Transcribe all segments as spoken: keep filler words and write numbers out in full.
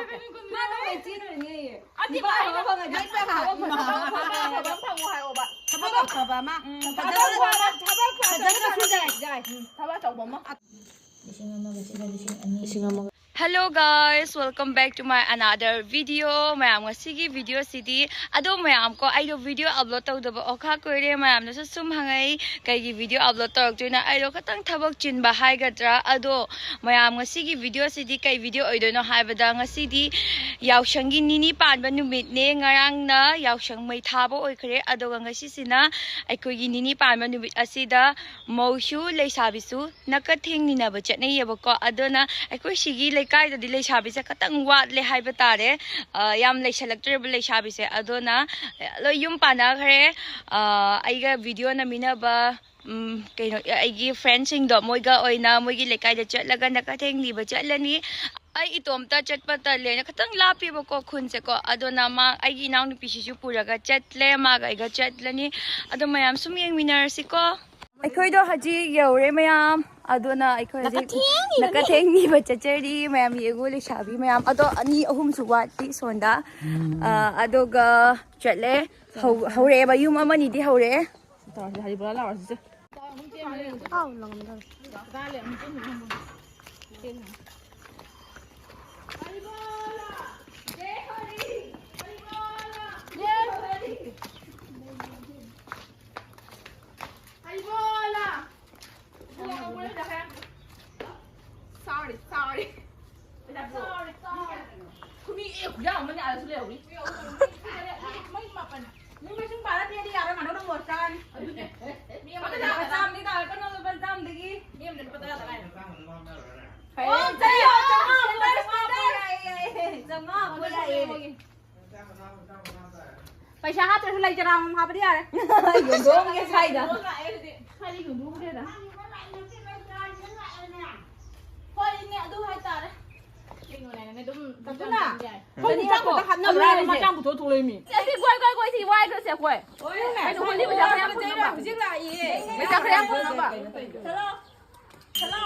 ꯃꯥ ꯅꯣꯡꯃꯩ ꯆꯦꯟꯈ꯭ꯔꯅꯦꯌꯦ꯫ ꯑꯗꯤ ꯅꯨꯄꯥ ꯃꯥ ꯑꯐꯕ ꯐꯪꯉꯗꯤ ꯊꯕꯛ ꯐꯕ, ꯊꯕꯛ ꯐꯕ, ꯊꯕꯛ ꯐꯪꯉꯣ ꯍꯥꯏꯌꯣꯕ꯫ ꯊꯕꯛ ꯑꯐꯕ ꯑꯃ꯫ ꯎꯝ, ꯐꯖꯅ ꯊꯕꯛ ꯐꯕ, ꯊꯕꯛ ꯐꯖꯅ ꯐꯖꯅ ꯁꯨꯖꯔꯦ꯫ ꯊꯕꯛ ꯑꯆꯧꯕ ꯑꯃ꯫ ꯂꯤꯁꯤꯡ ꯑꯃꯒ ꯁꯤꯒ ꯂꯤꯁꯤꯡ ꯑꯅꯤ꯫ ꯂꯤꯁꯤꯡ ꯑꯃꯒ꯫ Hello guys, welcome back to my another video. ꯃꯌꯥꯝ, ꯉꯁꯤꯒꯤ video ꯁꯤꯗꯤ, ꯑꯗꯣ ꯃꯌꯥꯝ ꯀꯣ, ꯑꯩꯗꯣ video upload ꯇꯧꯗꯕ ꯑꯣꯈꯥꯛ ꯀꯨꯏꯔꯦ꯫ ꯃꯌꯥꯝꯅꯁꯨ ꯁꯨꯝ ꯍꯪꯉꯛꯏ, "ꯀꯩꯒꯤ video upload ꯇꯧꯔꯛꯇꯣꯏꯅꯣ?" ꯑꯩꯗꯣ ꯈꯤꯇꯪ ꯊꯕꯛ ꯆꯤꯟꯕ ꯍꯥꯏꯒꯗ꯭ꯔꯥ꯫ ꯑꯗꯣ ꯃꯌꯥꯝ, ꯉꯁꯤꯒꯤ video ꯁꯤꯗꯤ ꯀꯩ video ꯑꯣꯏꯗꯣꯏꯅꯣ ꯍꯥꯏꯕꯗ, ꯉꯁꯤꯗꯤ ꯌꯥꯎꯁꯪꯒꯤ ꯅꯤꯅꯤ ꯄꯥꯟꯕ ꯅꯨꯃꯤꯠꯅꯦ꯫ ꯉꯔꯥꯡꯅ ꯌꯥꯎꯁꯪ ꯃꯩ ꯊꯥꯕ ꯑꯣꯏꯈ꯭ꯔꯦ, ꯑꯗꯨꯒ ꯉꯁꯤꯁꯤꯅ ꯑꯩꯈꯣꯏꯒꯤ ꯅꯤꯅꯤ ꯄꯥꯟꯕ ꯅꯨꯃꯤꯠ ꯑꯁꯤꯗ ꯃꯧꯁꯨ ꯂꯩꯁꯥꯕꯤꯁꯨ ꯅꯀ ꯊꯦꯡꯅꯤꯅꯕ ꯆꯠꯅꯩꯌꯦꯕꯀꯣ꯫ ꯑꯗꯨꯅ ꯑꯩꯈꯣꯏ ꯁꯤꯒꯤ ꯂꯩꯀꯥꯏꯗꯗꯤ ꯂꯩꯁꯥꯕꯤꯁꯦ ꯈꯇꯪ ꯋꯥꯠꯂꯦ ꯍꯥꯏꯕ ꯇꯥꯔꯦ꯫ ꯑ, ꯌꯥꯝ ꯂꯩꯁꯜꯂꯛꯇ꯭ꯔꯦꯕ ꯂꯩꯁꯥꯕꯤꯁꯦ꯫ ꯑꯗꯨꯅ ꯂꯣꯏ ꯌꯨꯝ ꯄꯥꯟꯅꯈ꯭ꯔꯦ꯫ ꯑ, ꯑꯩꯒ video ꯅꯝꯃꯤꯟꯅꯕ, ꯎꯝ, ꯀꯩꯅꯣ, ꯑꯩꯒꯤ friendꯁꯤꯡꯗꯣ, ꯃꯣꯏꯒ ꯑꯣꯏꯅ ꯃꯣꯏꯒꯤ ꯂꯩꯀꯥꯏꯗ ꯆꯠꯂꯒ ꯅꯀ ꯊꯦꯡꯅꯤꯕ ꯆꯠꯂꯅꯤ꯫ ꯑꯩ ꯏꯇꯣꯝꯇ ꯆꯠꯄ ꯇꯜꯂꯦꯅ, ꯈꯤꯇꯪ ꯂꯥꯞꯄꯦꯕꯀꯣ ꯈꯨꯟꯁꯦꯀꯣ꯫ ꯑꯗꯨꯅ ꯃꯥ, ꯑꯩꯒꯤ ꯏꯅꯥꯎꯅꯨꯄꯤꯁꯤꯁꯨ ꯄꯨꯔꯒ ꯆꯠꯂꯦ, ꯃꯥꯒ ꯑꯩꯒ ꯆꯠꯂꯅꯤ꯫ ꯑꯗꯣ ꯃꯌꯥꯝ ꯁꯨꯝ ꯌꯦꯡꯃꯤꯟꯅꯔꯁꯤꯀꯣ꯫ ꯑꯩꯈꯣꯏꯗꯣ ꯍꯧꯖꯤꯛ ꯌꯧꯔꯦ ꯃꯌꯥꯝ꯫ ꯑꯗꯨꯅ ꯑꯩꯈꯣꯏ ꯍꯧꯖꯤꯛ ꯅꯀ ꯊꯦꯡꯅꯤꯕ ꯆꯠꯆꯔꯤ꯫ ꯃꯌꯥꯝ ꯌꯦꯡꯉꯨ, ꯂꯩꯁꯥꯕꯤ ꯃꯌꯥꯝ꯫ ꯑꯗꯣ ꯑꯅꯤ ꯑꯍꯨꯝꯁꯨ ꯋꯥꯠꯂꯤ ꯁꯣꯝꯗ꯫ ꯑ, ꯑꯗꯨꯒ ꯆꯠꯂꯦ꯫ ꯍꯧ-, ꯍꯧꯔꯛꯑꯦꯕ, ꯌꯨꯝ ꯑꯃꯅꯤꯗꯤ ꯍꯧꯔꯛꯑꯦ꯫ ꯇꯧꯔꯁꯤ, ꯍꯔꯤꯕꯣꯂꯥ ꯂꯥꯎꯔꯁꯤꯁꯦ꯫ ꯍꯥꯎ, ꯂꯪꯗ꯫ ꯍꯔꯤꯕꯣꯂꯥ! Sorry, sorry. ꯈꯨꯃꯤ ꯑꯦ ꯈꯨꯌꯥ ꯑꯃꯅꯦ ꯑꯥꯗꯁꯨ ꯂꯩꯍꯧꯔꯤ꯫ ꯃꯩ ꯃꯥꯄꯟ꯫ ꯅꯪ ꯃꯁꯤꯡ ꯄꯥꯔ ꯄꯤꯔꯗꯤ ꯌꯥꯔꯦ, ꯃꯥꯅꯣ ꯅꯪ ꯃꯣꯠ ꯆꯥꯔꯅꯤ꯫ ꯑꯗꯨꯅꯦ꯫ ꯃꯤ ꯑꯃꯗ ꯂꯨꯄꯥ ꯆꯥꯝꯃꯗꯤ ꯇꯥꯔꯛꯀꯅꯣ, ꯂꯨꯄꯥ ꯆꯥꯝꯃꯗꯒꯤ꯫ ꯃꯤ ꯑꯃꯗ ꯂꯨꯄꯥ ꯇꯔꯥ ꯇꯔꯥ ꯍꯥꯏꯕ꯫ ꯐꯩ꯫ ꯑꯣ, ꯆꯠꯂꯣ, ꯆꯥꯝꯃꯉꯥ, ꯆꯥꯝꯃꯉꯥ, ꯆꯥꯝꯃꯉꯥ꯫ ꯌꯥꯏ, ꯌꯥꯏ, ꯌꯥꯏ꯫ ꯆꯥꯝꯃꯉꯥ ꯑꯃ ꯌꯥꯏꯌꯦ꯫ ꯄꯩꯁꯥ ꯍꯥꯞꯇ꯭ꯔꯁꯨ ꯂꯩ ꯆꯔꯥ ꯑꯃꯃꯝ ꯍꯥꯞꯄꯗꯤ ꯌꯥꯔꯦ꯫ ꯌꯣꯟꯊꯣꯛꯑꯝꯒꯦ ꯁ꯭ꯋꯥꯏꯗ꯫ ꯈꯔꯗꯤ ꯌꯣꯟꯊꯣꯛꯑꯝꯒꯦꯗ꯫ ꯍꯣꯏ, ꯏꯅꯦ, ꯑꯗꯨ ꯍꯥꯏꯇꯥꯔꯦ꯫ ꯀꯩꯅꯣꯅꯦ, ꯑꯗꯨꯝ ꯑꯗꯨꯅ ꯌꯥꯏ꯫ ꯍꯧꯖꯤꯛ ꯆꯥꯛ ꯈꯛꯇ ꯍꯥꯞꯅꯕ꯭ꯔꯥ ꯍꯥꯏꯁꯦ? ꯃꯆꯥ ꯄꯨꯊꯣꯛ ꯊꯣꯛꯂꯛꯏꯃꯤ꯫ ꯑꯦ, ꯁꯤ ꯀꯣꯏ, ꯀꯣꯏ, ꯀꯣꯏ, ꯁꯤ ꯋꯥꯏꯈ꯭ꯔꯁꯦ ꯑꯩꯈꯣꯏ꯫ ꯍꯣꯏꯅꯦ꯫ ꯀꯩꯅꯣ, ꯍꯣꯂꯤ ꯄꯩꯁꯥ ꯈꯔ ꯌꯥꯝ ꯐꯪꯅꯕ꯫ ꯍꯧꯖꯤꯛ ꯂꯥꯛꯏꯌꯦ꯫ ꯄꯩꯁꯥ ꯈꯔ ꯌꯥꯝ ꯐꯪꯅꯕ꯫ ꯆꯠꯂꯣ꯫ ꯆꯠꯂꯣ꯫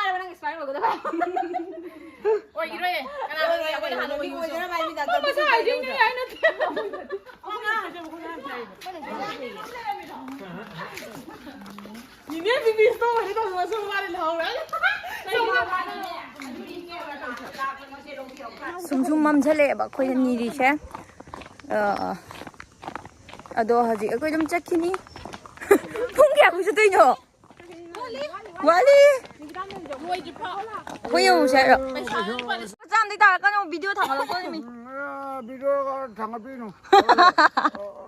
ꯉꯥꯏꯔꯕ ꯅꯪ expire ꯑꯣꯏꯒꯗꯕ? ꯑꯣꯏꯈꯤꯔꯣꯏꯌꯦ꯫ ꯀꯅꯥꯅꯣ ꯑꯩꯈꯣꯏꯅ ꯍꯥꯟꯅ ꯑꯣꯏꯈꯤꯕꯁꯨ? ꯑꯣꯏꯖꯔꯕ ꯍꯥꯏ ꯃꯤꯗ ꯃꯁꯥ ꯍꯥꯏꯖꯩꯅꯦ ꯑꯩ ꯅꯠꯇꯦ꯫ ꯅꯤꯅꯦ ꯕꯤꯕꯤ ꯏꯁꯇꯣꯛ ꯑꯣꯏꯔꯦ ꯇꯧꯕ ꯁꯨꯝ ꯃꯥꯅ ꯂꯧꯍꯧꯔꯦ꯫ ꯁꯨꯝ ꯁꯨꯝ ꯃꯝꯁꯤꯜꯂꯛꯑꯦꯕ ꯑꯩꯈꯣꯏꯅ ꯅꯤꯔꯤꯁꯦ꯫ ꯑ, ꯑꯗꯣ ꯍꯧꯖꯤꯛ ꯑꯩꯈꯣꯏ ꯑꯗꯨꯝ ꯆꯠꯈꯤꯅꯤ꯫ ꯄꯨꯡ ꯀꯌꯥꯃꯨꯛ ꯆꯠꯇꯣꯏꯅꯣ? ꯋꯥꯠꯂꯤ꯫ ꯑꯩꯈꯣꯏ ꯌꯧꯔꯨꯁꯦ ꯍꯥꯏꯔꯣ? ꯃꯆꯥ ꯑꯝꯗꯩ ꯇꯥꯔꯛꯀꯅꯣ, video ꯊꯥꯡꯒꯠꯂꯛꯇꯣꯏꯅꯤ ꯃꯤ꯫ ꯎꯝ, ꯑ, video ꯊꯥꯡꯒꯠꯄꯤꯅꯨ꯫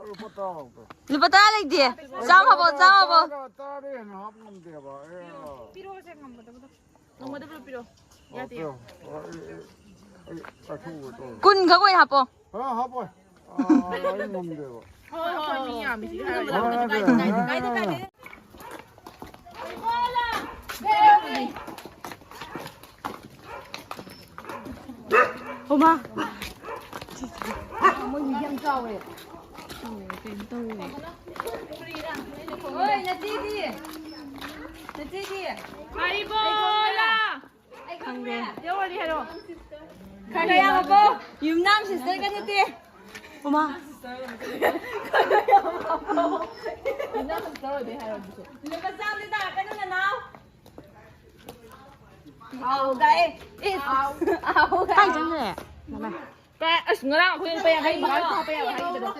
ꯂꯨꯄꯥ ꯇꯔꯥ ꯂꯧꯒꯦ꯫ ꯂꯨꯄꯥ ꯇꯔꯥ ꯂꯩꯇꯦ꯫ ꯆꯥꯝꯃ ꯐꯥꯎ, ꯆꯥꯝꯃ ꯐꯥꯎ꯫ ꯇꯔꯥ, ꯇꯔꯥꯗꯩ ꯍꯦꯟꯅ ꯍꯥꯞ ꯉꯝꯗꯦꯕ꯫ ꯑꯦ꯫ ꯄꯤꯔꯛꯑꯣꯁꯦ ꯉꯝꯒꯗꯕꯗꯣ꯫ ꯉꯝꯒꯗꯕꯗꯣ ꯄꯤꯔꯛꯑꯣ꯫ ꯌꯥꯗꯦ꯫ ꯑꯣ, ꯑꯣ, ꯑꯦ, ꯑꯦ, ꯀꯨꯟ ꯈꯛ ꯑꯣꯏꯅ ꯍꯥꯞꯄꯣ꯫ ꯍꯥ, ꯍꯥꯞꯄꯣꯏ꯫ ꯑꯥ, ꯑꯩ ꯉꯝꯗꯦꯕ꯫ ꯍꯣꯏ, ꯍꯣꯏ, ꯃꯤ ꯌꯥꯝꯃꯤꯁꯤꯗꯤ ꯍꯥꯏꯔꯣꯏ꯫ ꯍꯣꯏ, ꯍꯣꯏ, ꯍꯣꯏ꯫ ꯀꯥꯏꯗꯦ, ꯀꯥꯏꯗꯦ꯫ ꯎꯃꯥ꯫ ꯃꯣꯏ ꯃꯤꯗꯤ ꯌꯥꯝ ꯆꯥꯎꯋꯦ꯫ ꯀꯩꯅꯣ ꯇꯧꯋꯦ꯫ ꯍꯣꯏ, ꯅꯆꯦꯗꯤ? ꯅꯆꯦꯗꯤ? ꯍꯥꯏꯕꯣꯂꯥ! ꯑꯩ ꯈꯪꯗꯦ꯫ ꯌꯧꯔꯗꯤ ꯍꯥꯏꯔꯛꯑꯣ꯫ ꯈꯔ ꯈꯔ ꯌꯥꯝꯃꯛꯀꯣ꯫ ꯌꯨꯝꯅꯥꯝ ꯁꯤꯁꯇꯔꯒ ꯅꯠꯇꯦ꯫ ꯎꯃꯥ꯫ ꯈꯔ ꯈꯔ ꯌꯥꯝꯃꯛꯀꯣ꯫ ꯌꯨꯝꯅꯥꯝ ꯁꯤꯁꯇꯔ ꯑꯣꯏꯕꯩ ꯍꯥꯏꯔꯣ ꯑꯗꯨꯁꯨ꯫ ꯂꯨꯄꯥ ꯆꯥꯝꯃꯗꯤ ꯇꯥꯔꯛꯀꯅꯨ ꯅꯅꯥꯎ꯫ ꯑꯥꯎ ꯒꯥꯏ꯫ ꯏꯁ꯫ ꯑꯥꯎ ꯒꯥꯏ꯫ ꯀꯥꯏ ꯆꯪꯈ꯭ꯔꯦ? ꯀꯥꯏ, ꯑꯁ, ꯉꯔꯥꯡ ꯑꯩꯈꯣꯏ ꯂꯨꯄꯥ ꯌꯥꯡꯈꯩ ꯃꯉꯥ ꯍꯥꯞꯄ ꯌꯥꯕ ꯍꯥꯏꯈꯤꯕꯗꯣ꯫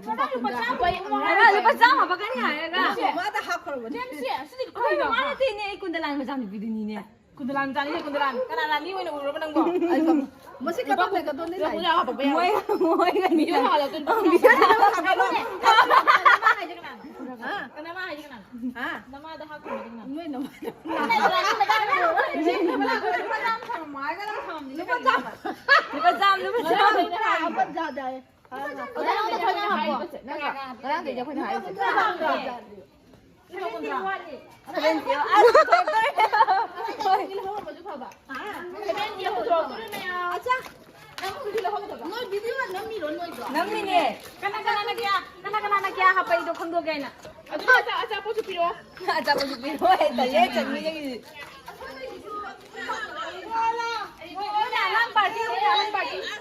ꯉꯔꯥꯡ ꯂꯨꯄꯥ ꯆꯥꯝꯃ ꯍꯥꯞꯄꯛꯀꯅꯤ ꯍꯥꯏꯔꯒ꯫ ꯃꯥꯗ ꯍꯥꯞꯈ꯭ꯔꯕꯅꯦ꯫ ꯑꯩꯈꯣꯏ ꯃꯃꯥ ꯅꯠꯇꯦꯅꯦ, ꯑꯩ ꯀꯨꯟꯗꯂꯥꯟ ꯃꯆꯥꯅꯨꯄꯤꯗꯨꯅꯤꯅꯦ꯫ ꯀꯨꯟꯗꯂꯥꯟ ꯃꯆꯥꯅꯤꯅꯦ, ꯀꯨꯟꯗꯂꯥꯟ꯫ ꯀꯅꯥ ꯂꯥꯟꯅꯤ ꯑꯣꯏꯅ ꯎꯔꯕ ꯅꯪꯕꯣ? ꯑꯩ ꯈꯪ-, ꯃꯁꯤ ꯀꯗꯣꯝꯗꯩ, ꯀꯗꯣꯝꯗꯩ ꯂꯥꯛꯏ? ꯃꯣꯏ, ꯃꯣꯏꯒꯅꯤ꯫ ꯚꯤꯗꯤꯑꯣ ꯊꯥꯒꯠꯂꯛꯇꯣꯏꯅꯤ꯫ ꯀꯅꯥ ꯍꯥꯏꯁꯦ ꯀꯅꯥꯅꯣ? ꯍꯥ? ꯀꯅꯥ ꯍꯥꯏꯁꯦ ꯀꯅꯥꯅꯣ? ꯍꯥ? ꯅꯃꯥꯗ ꯍꯥꯞꯈ꯭ꯔꯕꯗꯤ ꯀꯅꯥꯅꯣ? ꯅꯣꯏ ꯅꯃꯥꯗ꯫ ꯂꯨꯄꯥ ꯆꯥꯝꯃ꯫ ꯂꯨꯄꯥ ꯆꯥꯝꯃ, ꯂꯨꯄꯥ ꯆꯥꯝꯃ꯫ ꯉꯔꯥꯡꯗꯩꯗꯤ ꯑꯩꯈꯣꯏꯅ ꯍꯥꯏꯔꯤꯁꯦ꯫ ꯅꯣꯏ ꯚꯤꯗꯤꯑꯣ ꯅꯝꯃꯤꯔꯣ ꯅꯣꯏꯗꯣ? ꯅꯝꯃꯤꯅꯦ꯫ ꯀꯅꯥ ꯀꯅꯥꯅ ꯀꯌꯥ, ꯀꯅꯥ ꯀꯅꯥꯅ ꯀꯌꯥ ꯍꯥꯞꯄꯛꯏꯗꯣ ꯈꯪꯗꯣꯛꯀꯦ ꯍꯥꯏꯅ꯫ ꯑꯗꯨ ꯑꯆꯥ-, ꯑꯆꯥꯄꯣꯠꯁꯨ ꯄꯤꯔꯛꯑꯣ꯫ ꯑꯆꯥꯄꯣꯠꯁꯨ ꯄꯤꯔꯛꯑꯣ꯫ ꯇꯜꯂꯦ, ꯆꯟꯕꯤꯗꯒꯤꯗꯤ꯫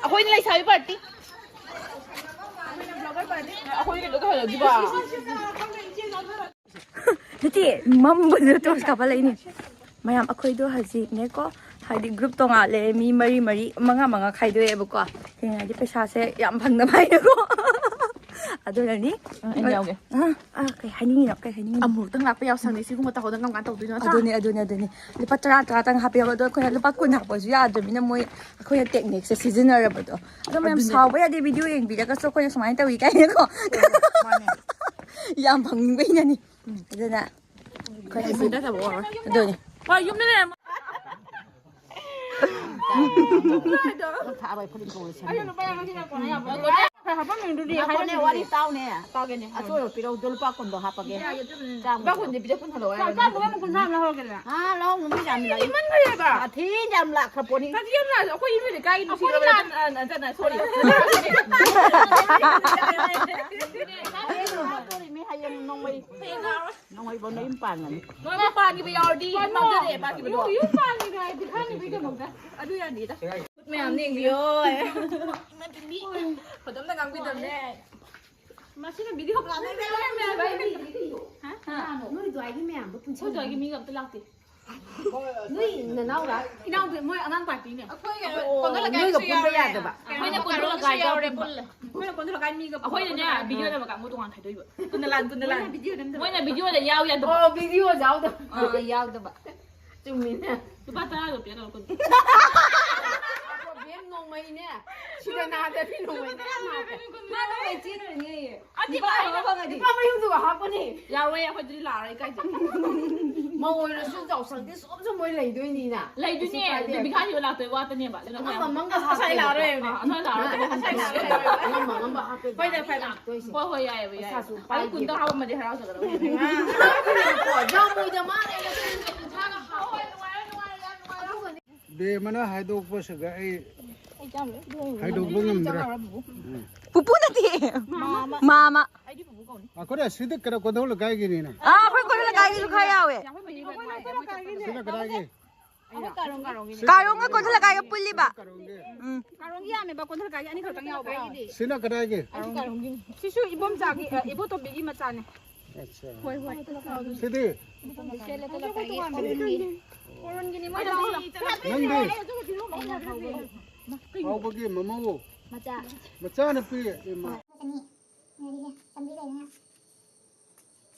ꯑꯩꯈꯣꯏꯅ ꯂꯩꯁꯥꯕꯤ ꯄꯥꯔꯇꯤ꯫ ꯑꯩꯈꯣꯏ ꯀꯩꯅꯣ ꯇꯧꯍꯜꯂꯁꯤꯕꯣ꯫ ꯅꯠꯇꯦ, ꯃꯝꯕꯗꯨꯗ ꯇꯣꯔꯆ ꯀꯥꯞꯍꯜꯂꯛꯏꯅꯦ꯫ ꯃꯌꯥꯝ, ꯑꯩꯈꯣꯏꯗꯣ ꯍꯧꯖꯤꯛꯅꯦꯀꯣ, ꯍꯥꯏꯗꯤ ꯒ꯭ꯔꯨꯞ ꯇꯣꯉꯥꯜꯂꯦ, ꯃꯤ ꯃꯔꯤ ꯃꯔꯤ, ꯃꯉꯥ ꯃꯉꯥ ꯈꯥꯏꯗꯣꯛꯑꯦꯕꯀꯣ꯫ ꯊꯦꯡꯅꯗꯤ ꯄꯩꯁꯥꯁꯦ ꯌꯥꯝ ꯐꯪꯅꯕ ꯍꯥꯏꯅꯀꯣ꯫ ꯑꯗꯨꯅꯅꯤ꯫ ꯑ, ꯑꯩ ꯌꯥꯎꯒꯦ꯫ ꯑ, ꯑ, ꯀꯩ ꯍꯥꯏꯅꯤꯡꯉꯤꯅꯣ? ꯀꯩ ꯍꯥꯏꯅꯤꯡꯉꯤꯅꯣ? ꯑꯃꯨꯛꯇꯪ ꯂꯥꯛꯄ ꯌꯥꯎꯁꯪꯅꯤ, ꯁꯤꯒꯨꯝꯕ ꯇꯧꯍꯧꯗꯅ ꯀꯔꯝ ꯀꯥꯟ ꯇꯧꯗꯣꯏꯅꯣ, ꯅꯠꯇ꯭ꯔꯥ? ꯑꯗꯨꯅꯦ, ꯑꯗꯨꯅꯦ, ꯑꯗꯨꯅꯦ꯫ ꯂꯨꯄꯥ ꯇꯔꯥ, ꯇꯔꯥ ꯇꯪ ꯍꯥꯞꯄꯤꯔꯒ, ꯑꯗꯣ ꯑꯩꯈꯣꯏꯅ ꯂꯨꯄꯥ ꯀꯨꯟ ꯍꯥꯞꯄꯁꯨ ꯌꯥꯗ꯭ꯔꯕꯅꯤꯅ, ꯃꯣꯏ, ꯑꯩꯈꯣꯏꯅ ꯇꯦꯛꯅꯤꯛꯁꯦ ꯁꯤꯖꯤꯟꯅꯔꯕꯗꯣ꯫ ꯑꯗꯣ ꯃꯌꯥꯝ, ꯑꯗꯨꯅꯦ꯫ ꯁꯥꯎꯕ ꯌꯥꯗꯦ, ꯚꯤꯗꯤꯑꯣ ꯌꯦꯡꯕꯤꯔꯒꯁꯨ ꯑꯩꯈꯣꯏꯅ ꯁꯨꯃꯥꯏꯅ ꯇꯧꯏ ꯀꯥꯏꯅꯀꯣ꯫ ꯃꯥꯅꯦ꯫ ꯌꯥꯝ ꯐꯪꯅꯤꯡꯕꯩꯅꯅꯤ꯫ ꯎꯝ꯫ ꯑꯗꯨꯅ ꯑꯩꯈꯣꯏ ꯍꯧꯖꯤꯛ ꯁꯤꯗ ꯊꯕꯛ ꯑꯣꯏꯔꯣꯏ꯫ ꯑꯗꯨꯅꯤ꯫ ꯍꯣꯏ, ꯌꯨꯝꯗ ꯂꯩꯔꯝꯃꯣ꯫ ꯊꯥꯕ ꯐꯨꯔꯤꯠ ꯀꯧꯔꯦ ꯁꯦꯝꯗꯣꯛ꯫ ꯍꯥꯄꯝꯃꯤꯗꯨꯗꯤ ꯉꯥꯏꯈꯣꯅꯦ, ꯍꯥꯏꯔꯝꯃꯤꯗꯨꯗꯤ꯫ ꯋꯥꯔꯤ ꯇꯥꯎꯅꯦ꯫ ꯇꯥꯒꯦꯅꯦ꯫ ꯑꯆꯣꯏꯕ ꯄꯤꯔꯧꯗꯣ, ꯂꯨꯄꯥ ꯀꯨꯟꯗꯣ ꯍꯥꯞꯄꯒꯦ꯫ ꯆꯥꯝꯃ꯫ ꯂꯨꯄꯥ ꯀꯨꯟꯗꯤ ꯄꯤꯔꯛꯄ ꯐꯗꯧ ꯍꯥꯏꯔꯣ꯫ ꯆꯥꯝꯃ ꯑꯃ ꯀꯨꯟꯊ꯭ꯔꯥ ꯑꯃ ꯂꯧꯍꯧꯔꯒꯦꯗꯅ꯫ ꯑꯥ, ꯂꯧ, ꯅꯨꯃꯤꯠ ꯌꯥꯝ ꯂꯥꯛꯏ꯫ ꯏꯃꯟꯈ꯭ꯔꯦꯕ꯫ ꯁꯥꯊꯤ ꯌꯥꯝ ꯂꯥꯛꯈ꯭ꯔ ꯄꯣꯠꯅꯤ꯫ ꯁꯥꯊꯤ ꯌꯥꯝ ꯂꯥꯛꯑꯁꯨ ꯑꯩꯈꯣꯏ ꯏꯃꯨꯡ ꯂꯩꯀꯥꯏꯒꯤ ꯅꯨꯡꯁꯤꯔꯕ ꯅꯠꯇꯅ, ꯅꯠꯇꯅ, sorry꯫ ꯍꯥꯞꯇꯣꯔꯤꯃꯤ ꯍꯌꯦꯡ ꯅꯣꯡꯃꯩ꯫ ꯅꯣꯡꯃꯩꯕꯧ ꯅꯌꯨꯝ ꯄꯥꯟꯒꯅꯤ꯫ ꯅꯣꯏ ꯑꯃ ꯄꯥꯟꯈꯤꯕ ꯌꯥꯎꯔꯗꯤ ꯄꯥꯟꯖꯔꯦ, ꯄꯥꯟꯈꯤꯕꯗꯣ꯫ ꯌꯨꯝ ꯄꯥꯟꯈꯤꯕ ꯍꯥꯏꯗꯤ ꯈꯪꯉꯤꯕꯒꯤꯗꯃꯛꯇ꯫ ꯑꯗꯨ ꯌꯥꯅꯤꯗ꯫ ꯃꯌꯥꯝ ꯌꯦꯡꯕꯤꯌꯣ꯫ ꯐꯖꯅ ꯉꯥꯡꯕꯤꯗꯕꯅꯦ꯫ ꯃꯁꯤꯅ video ꯀꯥꯟꯅꯗꯦ ꯍꯥꯏꯔꯝꯃꯦ ꯍꯥꯏꯕ ꯑꯩꯗꯤ꯫ ꯍꯥ? ꯀꯅꯥꯅꯣ? ꯅꯣꯏ ꯑꯗꯨꯋꯥꯏꯒꯤ ꯃꯌꯥꯝꯗꯣ ꯑꯩꯈꯣꯏ ꯄꯨꯟꯁꯤꯜꯂꯣ꯫ ꯑꯗꯨꯋꯥꯏꯒꯤ ꯃꯤꯒ ꯑꯝꯇ ꯂꯥꯛꯇꯦ꯫ ꯅꯣꯏ ꯅꯅꯥꯎꯔꯥ? ꯏꯅꯥꯎꯄꯤ, ꯃꯣꯏ ꯑꯉꯥꯡ partyꯅꯦ꯫ ꯑꯩꯈꯣꯏꯒ ꯑꯣ, ꯄꯨꯟꯕ ꯅꯣꯏꯒ ꯄꯨꯟꯕ ꯌꯥꯗꯕ꯫ ꯑꯩꯈꯣꯏꯅ ꯀꯣꯟꯊꯣꯛ ꯂꯩꯀꯥꯏ ꯌꯥꯎꯔꯦ, ꯄꯨꯜꯂꯦ꯫ ꯑꯩꯈꯣꯏꯅ ꯀꯣꯟꯊꯣꯛ ꯂꯩꯀꯥꯏ ꯃꯤꯒ ꯑꯩꯈꯣꯏꯅꯅꯦ, ꯄꯨꯟꯕ video ꯅꯝꯕ ꯀꯥꯡꯕꯨ ꯇꯣꯉꯥꯟ ꯈꯥꯏꯗꯣꯛꯏꯕ꯫ ꯄꯨꯟꯅ ꯂꯥꯟ, ꯄꯨꯟꯅ ꯂꯥꯟ꯫ ꯃꯣꯏꯅ video ꯗ ꯌꯥꯎ ꯌꯥꯗꯕ꯫ ꯑꯣ, video ꯌꯥꯎꯗꯕ꯫ ꯑꯥ, ꯌꯥꯎꯗꯕ꯫ ꯆꯨꯝꯃꯤꯅꯦ꯫ ꯂꯨꯄꯥ ꯇꯔꯥꯗꯣ ꯄꯤꯔꯒ ꯀꯨꯟ꯫ ꯕꯦꯝ ꯅꯣꯡꯃꯩꯅꯦ꯫ ꯁꯤꯗ ꯅꯥꯗ꯭ꯔꯗꯤ ꯅꯣꯡꯃꯩ ꯃꯌꯥꯝ ꯍꯥꯞꯄꯦ꯫ ꯃꯥ ꯅꯣꯡꯃꯩ ꯆꯦꯟꯗꯣꯏꯅꯦꯌꯦ꯫ ꯑꯗꯤ ꯂꯨꯄꯥ ꯀꯥꯏꯗ? ꯑꯃ ꯐꯪꯉꯗꯤ꯫ ꯂꯨꯄꯥ ꯃꯌꯨꯝꯗꯨꯒ ꯍꯥꯞꯄꯅꯤ꯫ ꯌꯥꯔꯣꯏ, ꯑꯩꯈꯣꯏꯗꯨꯗꯤ ꯂꯥꯛꯑꯔꯣꯏ ꯀꯥꯏꯗꯦ꯫ ꯃꯧ ꯑꯣꯏꯔꯁꯨ ꯆꯥꯎꯁꯪꯗꯤ ꯁꯣꯝꯁꯨ ꯃꯣꯏ ꯂꯩꯗꯣꯏꯅꯤꯅ꯫ ꯂꯩꯗꯣꯏꯅꯦ꯫ ꯀꯩꯁꯨ ꯀꯥꯏꯗꯦ꯫ ꯑꯗꯨ ꯕꯤꯈꯥꯗꯤ ꯂꯥꯛꯇꯣꯏ ꯋꯥꯇꯅꯦꯕ꯫ ꯑꯗꯨꯅ ꯑꯉꯝꯕ ꯑꯃꯒ ꯑꯁ, ꯑꯩ ꯍꯥꯞꯄꯦ꯫ ꯂꯥꯛꯑꯔꯣꯏ꯫ ꯑꯥ, ꯑꯅꯣꯏ ꯂꯥꯛꯑꯔꯣꯏ꯫ ꯑꯁ, ꯑꯩ ꯂꯥꯛꯑꯔꯣꯏ꯫ ꯑꯉꯝꯕ ꯑꯉꯝꯕ ꯍꯥꯞꯄꯦ꯫ ꯍꯣꯏꯗ, ꯐꯔꯦ꯫ ꯂꯥꯛꯇꯣꯏꯁꯦ꯫ ꯍꯣꯏ, ꯍꯣꯏ, ꯌꯥꯏꯌꯦꯕ, ꯌꯥꯏꯌꯦꯕ꯫ ꯄꯩꯁꯥꯁꯨ ꯑꯗꯨ ꯄꯥꯏꯗꯦ꯫ ꯀꯨꯟꯗ ꯍꯥꯞꯄꯝꯃꯗꯤ ꯍꯔꯥꯎꯖꯒꯗꯕꯅꯦ꯫ ꯌꯥꯝ ꯑꯣꯏꯗ ꯃꯥꯜꯂꯦ꯫ ꯍꯣꯏ, ꯅꯨꯡꯉꯥꯏꯔꯦ, ꯅꯨꯡꯉꯥꯏꯔꯦ, ꯌꯥꯝ ꯅꯨꯡꯉꯥꯏꯔꯦ꯫ ꯕꯦꯝꯃꯅ ꯍꯥꯏꯗꯣꯛꯄꯁꯤꯒ ꯑꯩ ꯍꯥꯏꯗꯣꯛꯄ ꯉꯝꯗ꯭ꯔꯦ꯫ ꯄꯨꯄꯨ ꯅꯠꯇꯦ꯫ ꯃꯥꯃ꯫ ꯃꯥꯃ꯫ ꯑꯩꯈꯣꯏ ꯑꯁꯤꯗ ꯀꯩꯅꯣ ꯀꯣꯟꯊꯧ ꯂꯩꯀꯥꯏꯒꯤꯅꯤꯅꯦ꯫ ꯑꯥ, ꯑꯩꯈꯣꯏ ꯀꯣꯟꯊꯧ ꯂꯩꯀꯥꯏꯒꯤꯁꯨ ꯈꯔ ꯌꯥꯎꯋꯦ꯫ ꯁꯤꯅ ꯀꯗꯥꯏꯒꯤ? ꯀꯥꯔꯣꯡꯒ ꯀꯣꯟꯊꯧ ꯂꯩꯀꯥꯏꯒ ꯄꯨꯜꯂꯤꯕ꯫ ꯀꯥꯔꯣꯡꯒꯤ꯫ ꯎꯝ꯫ ꯀꯥꯔꯣꯡꯒꯤ ꯌꯥꯝꯃꯦꯕ, ꯀꯣꯟꯊꯧ ꯂꯩꯀꯥꯏꯒꯤ ꯑꯅꯤꯈꯛꯇꯪ ꯌꯥꯎꯕ꯫ ꯁꯤꯅ ꯀꯗꯥꯏꯒꯤ? ꯁꯤꯁꯨ ꯏꯕꯣꯝꯆꯥꯒꯤ, ꯑ, ꯏꯕꯣꯇꯣꯝꯕꯤꯒꯤ ꯃꯆꯥꯅꯦ꯫ ꯑꯠꯆꯥ꯫ ꯍꯣꯏ, ꯍꯣꯏ꯫ ꯁꯤꯗꯤ? ꯀꯣꯔꯣꯟꯒꯤꯅꯤ, ꯃꯣꯏ ꯅꯪꯗꯤ? ꯍꯥꯎꯕꯒꯤ ꯃꯃꯧ꯫ ꯃꯆꯥ꯫ ꯃꯆꯥꯅꯨꯄꯤ꯫ ꯏꯃꯥ꯫ ꯑꯅꯤ꯫ ꯉꯥꯏꯔꯤꯒꯦ꯫ ꯆꯥꯝꯃꯔꯤ ꯂꯩꯗꯅ꯫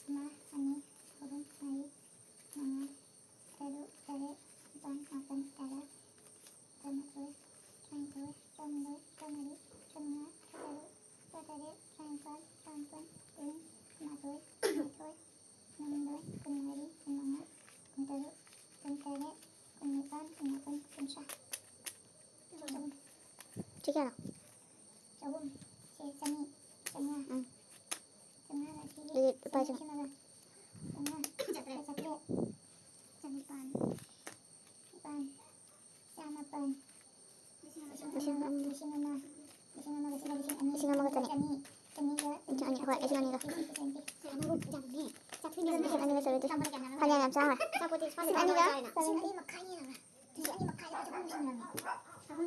ꯑꯃ, ꯑꯅꯤ, ꯑꯍꯨꯝ, ꯃꯔꯤ, ꯃꯉꯥ, ꯇꯔꯨꯛ, ꯇꯔꯦꯠ, ꯅꯤꯄꯥꯟ, ꯃꯥꯄꯟ, ꯇꯔꯥ, ꯇꯔꯥꯃꯥꯊꯣꯏ, ꯇꯔꯥꯅꯤꯊꯣꯏ, ꯇꯔꯥꯍꯨꯝꯗꯣꯏ, ꯇꯔꯥꯃꯔꯤ, ꯇꯔꯥꯃꯉꯥ, ꯇꯔꯥꯇꯔꯨꯛ, ꯇꯔꯥꯇꯔꯦꯠ, ꯇꯔꯥꯅꯤꯄꯥꯜ, ꯇꯔꯥꯃꯥꯄꯜ, ꯀꯨꯟ, ꯀꯨꯟꯃꯥꯊꯣꯏ, ꯀꯨꯟꯅꯤꯊꯣꯏ, ꯀꯨꯟꯍꯨꯝꯗꯣꯏ, ꯀꯨꯟꯃꯔꯤ, ꯀꯨꯟꯃꯉꯥ, ꯀꯨꯟꯇꯔꯨꯛ, ꯀꯨꯟꯇꯔꯦꯠ, ꯀꯨꯟꯅꯤꯄꯥꯜ, ꯀꯨꯟꯃꯥꯄꯜ, ꯀꯨꯟ꯫ ꯁꯤ ꯀꯌꯥꯅꯣ? ꯆꯍꯨꯝ꯫ ꯁꯤ ꯆꯅꯤ꯫ ꯆꯥꯝꯃꯉꯥ꯫ ꯎꯝ꯫ ꯆꯥꯝꯃꯉꯥ ꯑꯁꯤꯒꯤ ꯑꯗꯨꯗꯤ ꯂꯨꯄꯥ ꯂꯤꯁꯤꯡ ꯁꯤꯃꯒ꯫ ꯆꯥꯝꯃꯉꯥ꯫ ꯆꯥꯇ꯭ꯔꯦꯠ꯫ ꯆꯥꯇ꯭ꯔꯦꯠ꯫ ꯆꯅꯤꯄꯥꯟ꯫ ꯅꯤꯄꯥꯟ꯫ ꯆꯥꯃꯥꯄꯟ꯫ ꯂꯤꯁꯤꯡ ꯑꯃ꯫ ꯂꯤꯁꯤꯡ ꯑꯃ꯫ ꯂꯤꯁꯤꯡ ꯑꯃꯒ ꯁꯤꯒ ꯂꯤꯁꯤꯡ ꯑꯅꯤ꯫ ꯂꯤꯁꯤꯡ ꯑꯃꯒ ꯆꯅꯤ꯫ ꯆꯅꯤꯒ꯫ ꯂꯤꯁꯤꯡ ꯑꯅꯤ꯫ ꯍꯣꯏ, ꯂꯤꯁꯤꯡ ꯑꯅꯤꯒ꯫ ꯂꯤꯁꯤꯡ ꯑꯅꯤꯒ ꯆꯥꯔꯣꯏ꯫ ꯐꯅꯦꯛ ꯌꯥꯝ ꯆꯥꯎꯋꯦ꯫ ꯂꯤꯁꯤꯡ ꯑꯅꯤ ꯃꯈꯥꯏ ꯍꯦꯟꯅ꯫ ꯂꯤꯁꯤꯡ ꯑꯅꯤ ꯃꯈꯥꯏ꯫ ꯂꯤꯁꯤꯡ ꯑꯅꯤ ꯃꯈꯥꯏ ꯍꯦꯟꯅ꯫